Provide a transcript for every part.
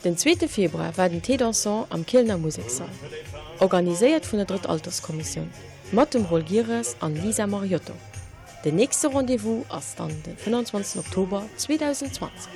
Den zweete Februar war den Thé dansant am Kielener Musekssall, organiséiert vun der Drëttalterskommissioun, mat dem Rol Gires an Lisa Mariotto. Den nächste Rendez-vous ass dann de 25 Oktober 2020.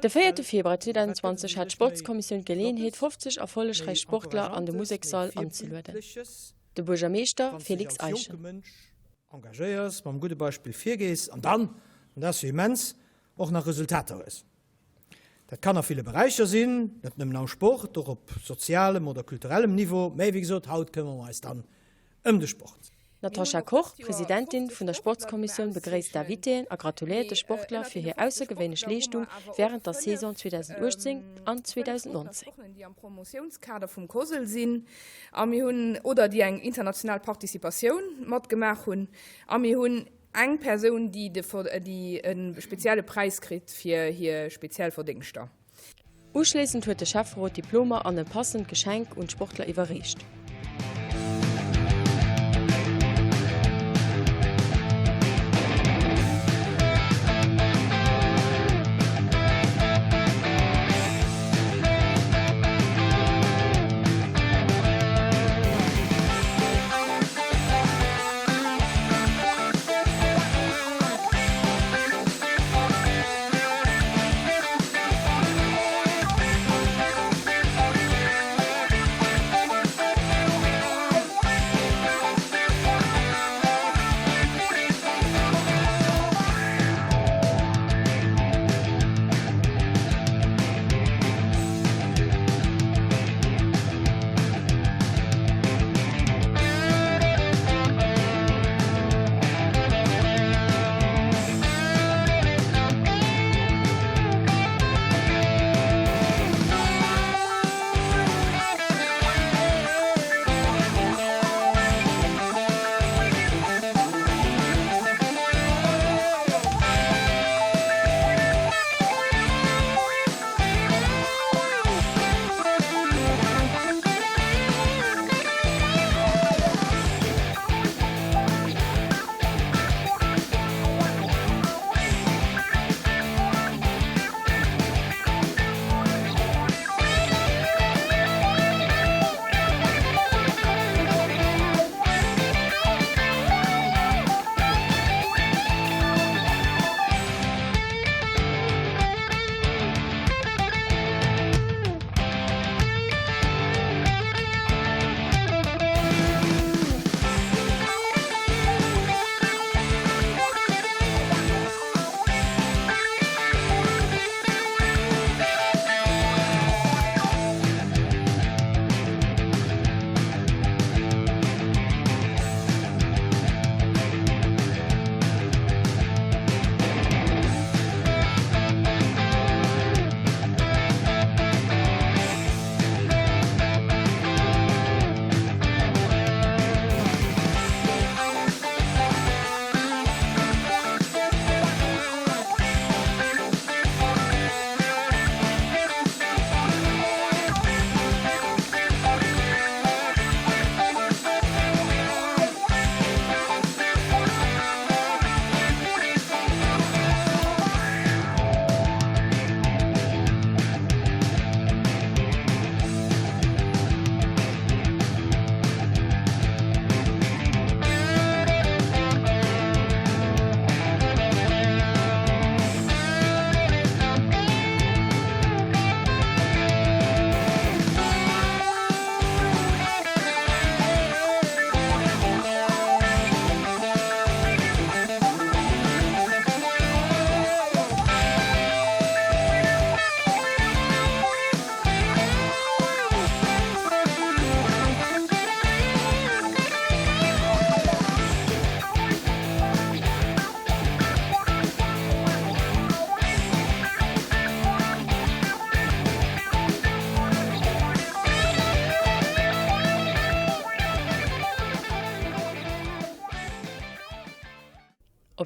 De véierte Februar 2020 hat d'Sportskommissioun d'Geleeënheet 50 erfollegräich Sportler an de Musekssall anzelueden. De Buergermeeschter Félix Eischen. Engagéiers, mam gudde Beispill virgees an dann, an dat ass jo immens, och nach Resultater hues. Dat kann a ville Beräicher sinn, net nëmmen am Sport, och op sozialem oder kulturellem Niveau, mä wéi gesot, haut këmmere mer eis dann ëm de Sport. D'Natasha Koch, Presidentin vun der Sportskommissioun, begréisst d'Invitéen a gratuléiert de Sportler fir hir aussergewéinlech Leeschtung wärend der Saison 2018 an 2019. déi am Promotiounskader vum COSL sinn a mir hunn, oder déi eng international Participatioun matgemaach hunn a mir hunn eng Persoun, déi de, déi e spezielle Präis kritt fir hir speziell Verdéngschter. Uschléissend huet de Schäfferot Diplomer an e passend Geschenk un d'Sportler iwwerreecht.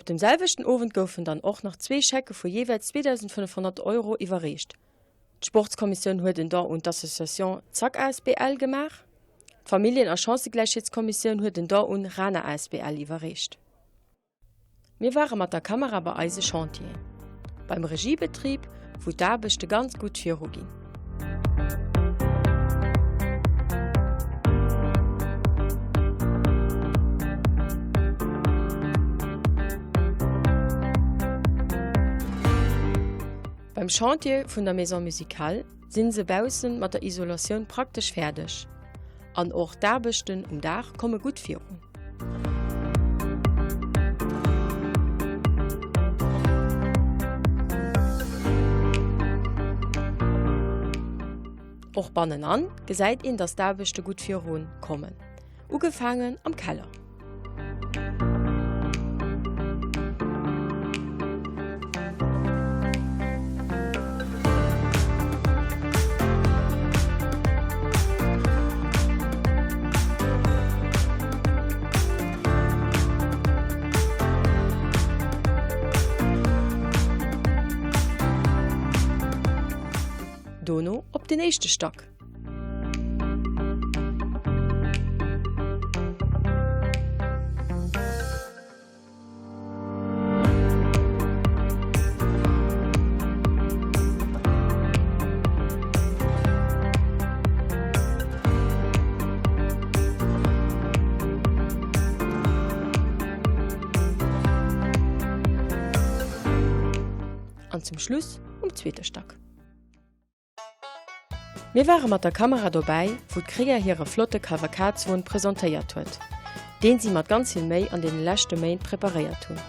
Op dem selwechten Owend goufen dann och nach zwee Schecke vu jeeweils 2.500 Euro iwwerreecht. D'Sportskommissioun huet en Don un d'Association Zack asbl gemaach. D'Familljen a Chancëgläichheetskommissioun huet en Don un Rana asbl iwwerreecht. Mir ware mat der Kamera bei eise Chantieren, beim Regiebetrib, wou d'Aarbechte ganz gutt viru ginn. Beim Chantier vun der Maison musicale sinn se baussen mat der Isolatioun praktesch fäerdeg an och d'Aarbechten um Daach komme gutt virun. Och bannenan gesäit een, dass d'Aarbechte gutt virun kommen, ugefaangen am Keller. Dono op den éischte Stack. An zum Schluss um zweete Stack. Mir ware mat der Kamera dobäi, wou d'Krea hire flotte Kalvakadswon presentéiert huet, deen si mat ganz vill Méi an deene leschte Méint preparéiert hunn.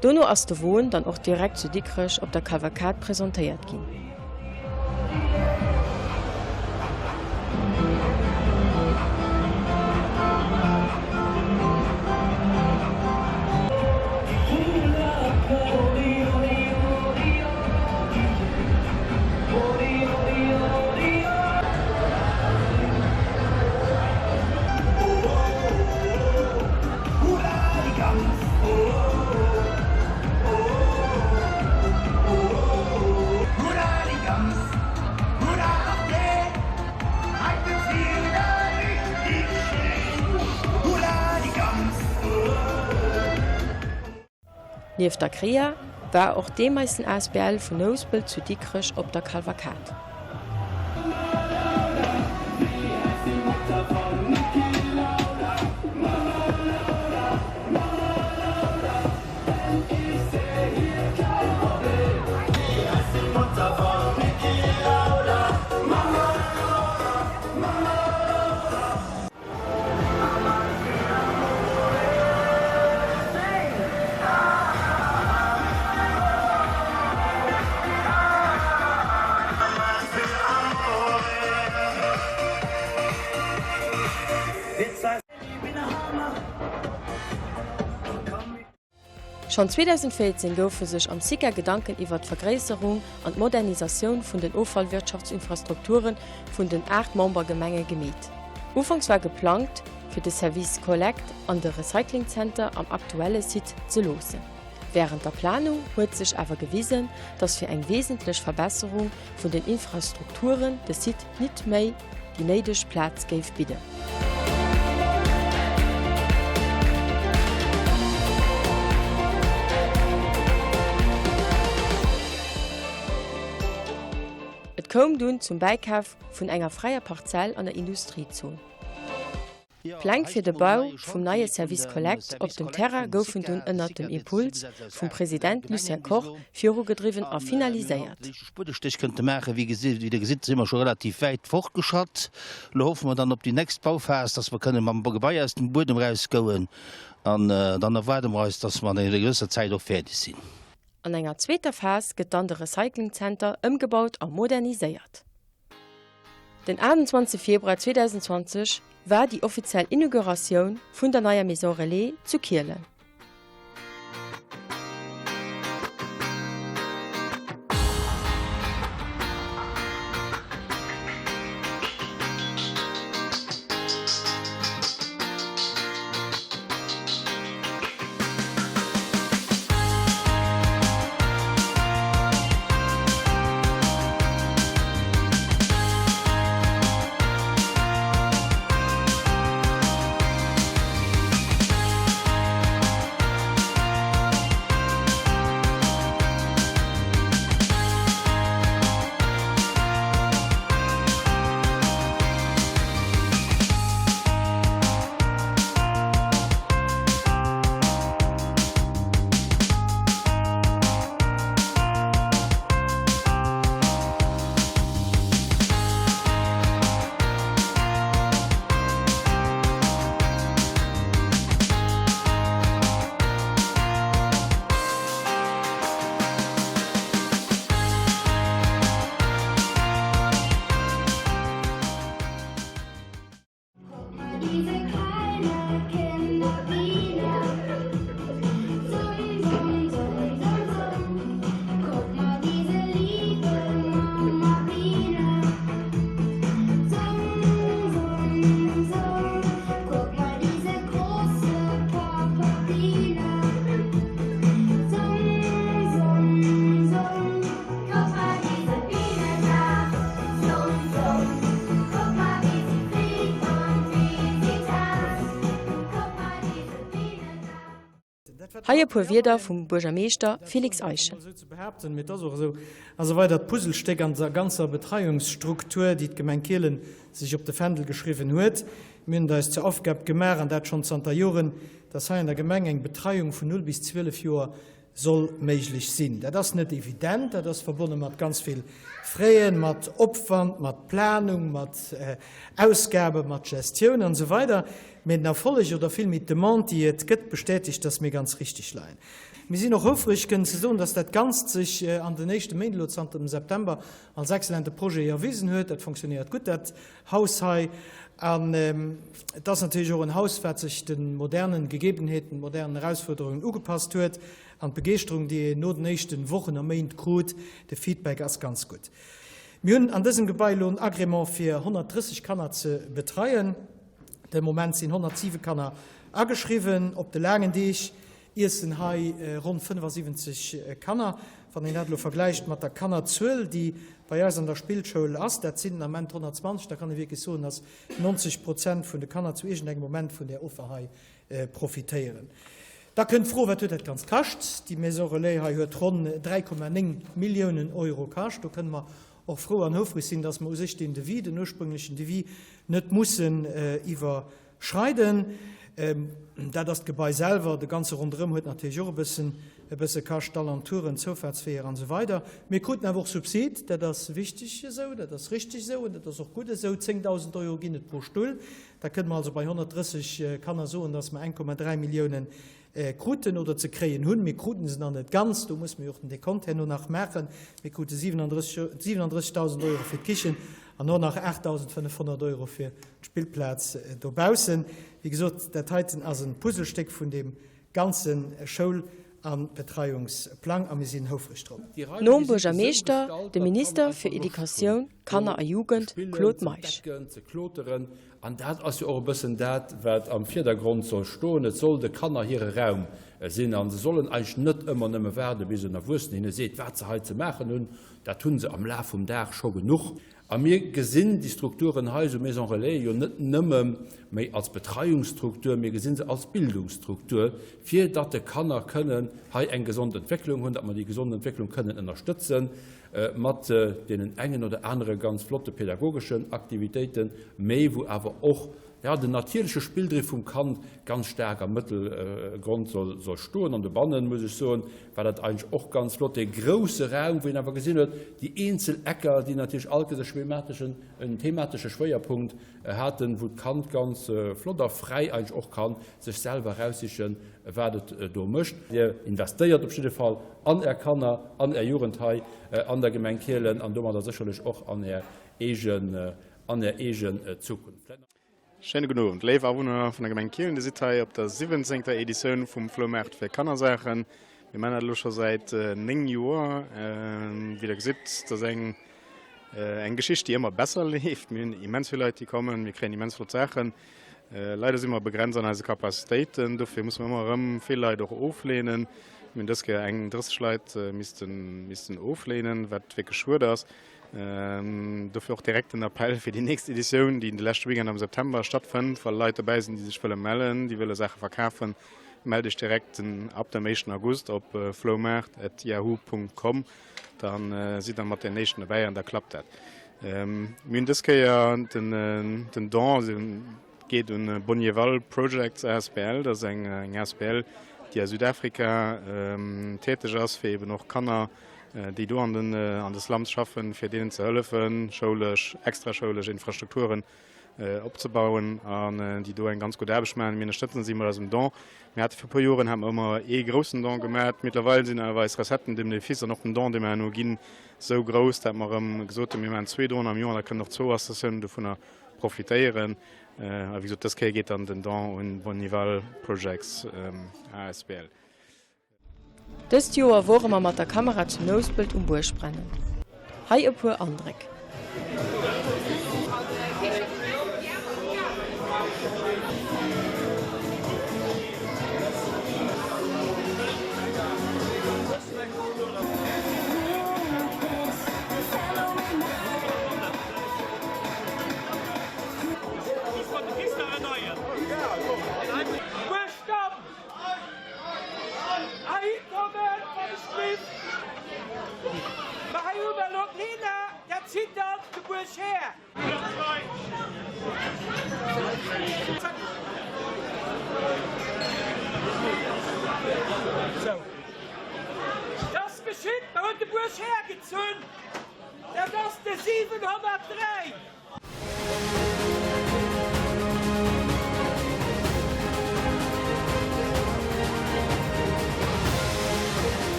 Dono ass de Won dann och direkt zu Dikrech op der Cavalcade presentéiert ginn. Nieft der Krea war och d'Eemeissen asbl vun Nouspelt zu Dikrech op der Kalvakad. Schonn 2014 goufe sech am SICA Gedanken iwwert d'Vergréisserung an d'Modernisatioun vun den Offallwirtschaftsinfrastrukture vun den 8 Membergemenge gemeet. Ufanks war geplangt, fir de Service Collecte an de Recyclingzenter am aktuelle Site ze loossen. Wärend der Planung huet sech awer gewisen, datt fir eng wesentlech Verbesserung vun den Infrastrukturen de Site nit méi déi néideg Plaz géif bidden. Et koum dunn zum Bäikaf vun enger fräier Parzell an der Industriezon. D'Pläng fir de Bau vum neie Service Collect op dem Terrain goufen dunn ënnert dem Impuls vum President Lucien Koch virugedriwwen a finaliséiert. Spuedestéch kënnte maachen. Wéi Dir gesitt, si mer scho relativ wäit fortgeschratt. Elo hoffe mer dann op déi nächst Bauphas, dass mer kënne mam Gebai aus dem Buedem erausgouen an dann erwaarde mer eis, dass mer an enger gewësser Zäit och fäerdeg sinn. An enger zweeter Phas gëtt dann de Recyclingzenter ëmgebaut a moderniséiert. Den 28 Februar 2020 war déi offiziell Inauguratioun vun der neier Maison Relais zu Kielen. Hei e puer Wierder vum Buergermeeschter Félix Eischen. Mee et ass och esou a sou weider d'Puzzlestéck an der ganzer Betreiungsstruktur, déi d'Gemeng Kielen sech op de Fändel geschriwwen huet. Mir hunn et eis zur Aufgab gemaach, an dat schonn zanter Joren, dass hei an der Gemeng eng Betreiung vun 0 bis 12 Joer soll méiglech sinn. Dat ass net evident, dat ass verbonne mat ganz vill Fräen, mat Opwand, mat Planung, mat Ausgaben, mat Gestioun an esou weider. Mä den Erfolleg oder villméi d'Demande, déi et gëtt, bestätegt, dass mir ganz richtig leien. Mir sinn och houfreg kënnen ze soen, dass dat Ganzt sech an den éischte Méint elo zanter dem September als excellente Projet erwisen huet. Dat fonctionnéiert gutt, dat Haus hei. An et ass natierlech och en Haus, wat sech de modernen Gegebenheeten, modernen Erausfuerderungen ugepasst huet. An d'Begeeschterung, déi een no den éischte Wochen a Méint krut, de Feedback ass ganz gutt. Mir hunn an dësem Gebai elo en Agrément fir 130 Kanner ze betreien. De Moment sinn 107 Kanner ageschriwwen. Op de laangen Deeg iessen hei ronn 75 Kanner. Wann een dat elo vergläicht mat der Kannerzuel, déi bei eis an der Spillschoul ass, dat sinn den Ament 120, da kann ee wierklech soen, dass 90 Prozent vun de Kanner zu iergendengem Moment vun där Offer hei profitéieren. Da kënnt d'Fro, Wat huet dat Ganzt kascht? Déi Maison relais hei huet ronn 3,9 Milliounen Euro kascht. Do kënne mer och frou an houfreg sinn, dass mer u sech deen Devis, den ursprünglechen Devis, net mussen iwwerschreiden. Dat ass d'Gebai selwer. De ganze Ronderëm huet natierlech och e bëssen, e bësse kascht, d'Alentouren, d'Zoufaartsweeër an esou weider. Mir kruten awer och Subsid, dat ass wichteg esou, dat ass richtig esou an dat ass och gutt esou. 10.000 Euro ginn et pro Stull. Da kënne mer also bei 130 Kanner soen, dass mer 1,3 Milliounen kruten oder ze kréien hunn. Mir kruten se nach net ganz, do musse mer jo och den Dekont herno nach maachen. Mir krute 37.000 Euro fir d'Kichen an och nach 8.500 Euro fir d'Spillplaz dobaussen. Wéi gesot, dat heiten ass e Puzzlestéck vun deem ganze Schoul a Betreiungsplang a mir sinn houfreg drop. Nom Buergermeeschter, de Minister fir Educatioun, Kanner a Jugend Claude Meisch. An dat ass jo och e bëssen dat, wat am Virdergrond soll stoen, Et soll de Kanner hire Raum sinn a se sollen eigentlech net ëmmer nëmme waarde bis en Erwuessenen hinne seet, wat se hei ze maachen hunn. Dat hu se am Laf vum Dag scho genuch. A mir gesinn déi Strukturen hei, esou Maisons relais, jo net nëmme méi als Betreiungsstruktur, mir gesi se als Bildungsstruktur, fir datt de Kanner kënnen hei eng gesond Entwécklung hunn, datt mer déi gesond Entwécklung kënnen ënnerstëtzen mat deenen engen oder anere ganz flotte pädagogeschen Aktivitéiten, mä wou awer och, jo, den natierleche Spilldriff vum Kand ganz staark am Mëttelgrond soll stoen. An dobannen, muss ech soen, war dat eigentlech och ganz flott, dee grouse Raum, wou een awer gesinn huet, déi eenzel Ecker, déi natierlech all e schemateschen, en thematesche Schwéierpunkt haten, wou d'Kand ganz flott a fräi eigentlech och ka sech selwer eraussichen, wat et do mécht. Dir investéiert op jidde Fall an Är Kanner, an Är Jugend hei an der Gemeng Kielen an domadder sécherlech och an Är eegen, an Är eegen Zukunft. Schéine gudden Owend, léif Awunner vun der Gemeng Kielen. Dir sidd hei op der siwwenzéngter Editioun vum Floumaart fir Kannersaachen. Mir maachen dat elo scho säit 9 Joer. Wéi der gesitt, dat ass eng eng Geschicht, déi ëmmer besser leeft. Mir hunn immens vill Leit, déi kommen. Mir kréien immens flott Saachen. Leider si mer begrenzt an eise Capacitéiten, dofir musse mer ëmmer erëm vill Leit och ofleenen. Mir hunn dës Kéier eng 30 Leit missten ofleenen, wat wierklech schued ass. Dofir och direkt den Appell fir déi nächst Editioun, déi de leschte Weekend am September stattfënnt. Wa Leit dobäi sinn, déi sech wëlle mellen, déi wëlle Saache verkafen, mellt iech direkt ab dem éischten August op floumaart@yahoo.com. Da sidd der mat den éischten dobäi an da klappt dat. Mir hunn dës Kéier den Don, geet un Bonnieval Projects asbl. Dat ass eng asbl, déi a Südafrika täteg ass, fir eben och Kanner, déi do an den an de Slums schaffen, fir deenen ze hëllefen, schoulesch, extraschoulesch Infrastrukturen opzebauen an déi do eng ganz gutt Aarbecht maachen. Mir ënnerstëtzen si mat eisem Don. Mir hate vir e puer Joren hate mer ëmmer ee groussen Don gemat. Mittlerweil sinn awer eis Recetten, de Benefice an och den Don, dee mer herno ginn, esou grouss, dat mer erëm gesot hunn, mir maachen zwee Donen am Joer an da kënnen och zwou Associatiounen dovunner profitéieren. A wéi gesot, dës Kéier geet dann den Don un Bonnival Projects asbl. Dëst Joer wore mer mat der Kamera zu Nouspelt um Buergbrennen. Hei e puer Andréck.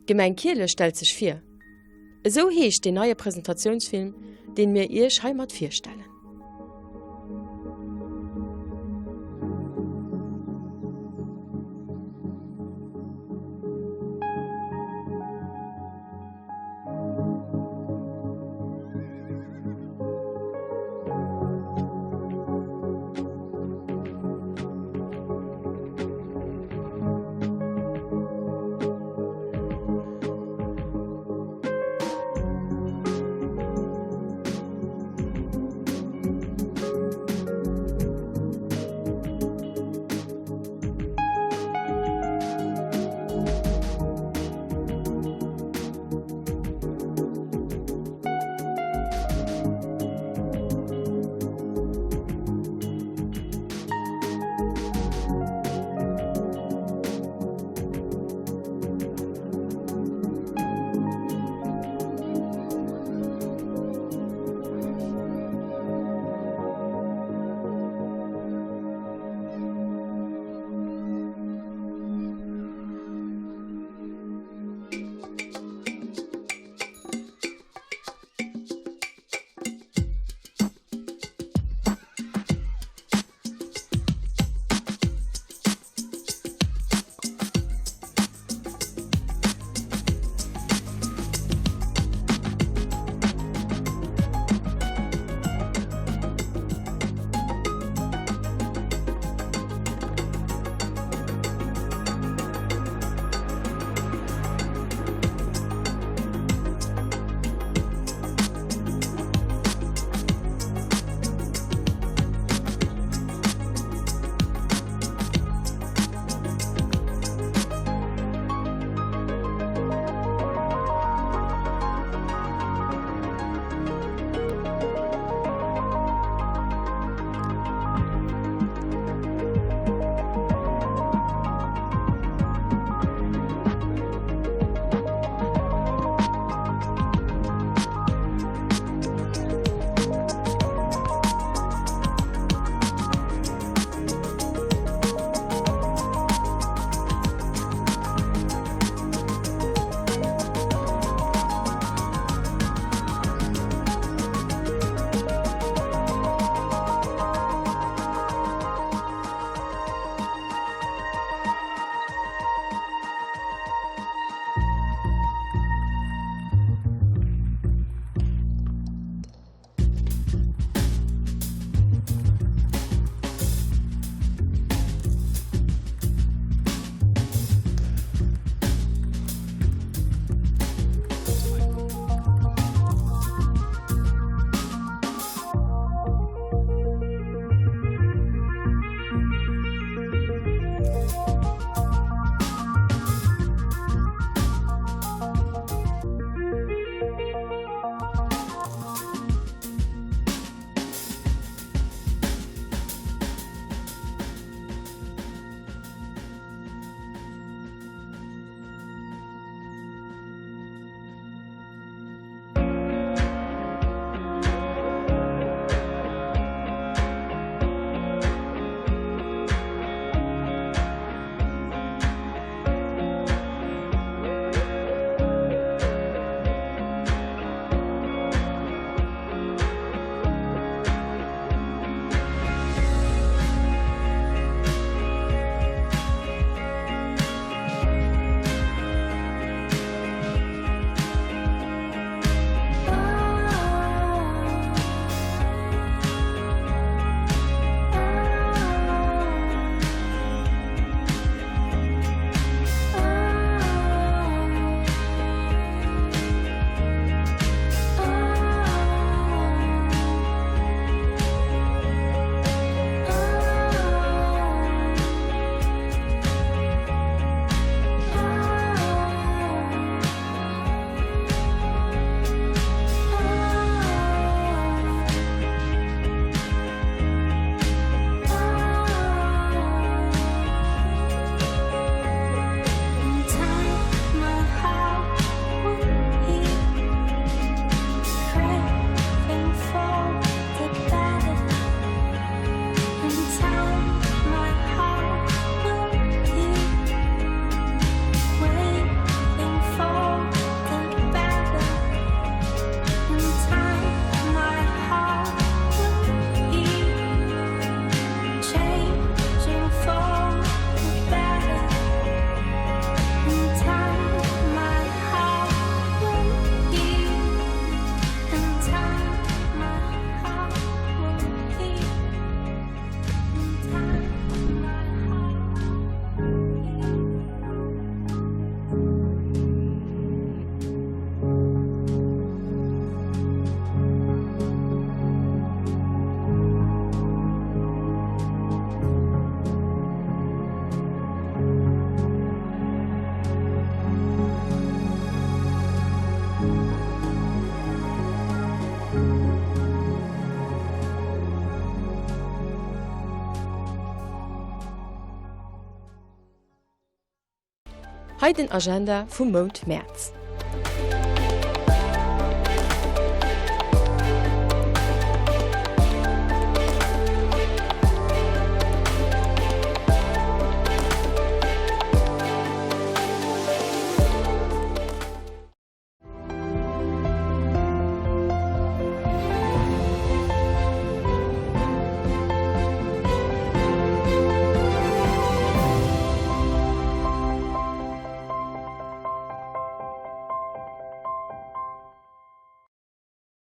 D'Gemeng Kiele stellt sech vir. Esou heescht deen neie Presentatiounsfilm, deen mir Iech heimat virstellen. Hei den Agenda vum Mount Mäerz.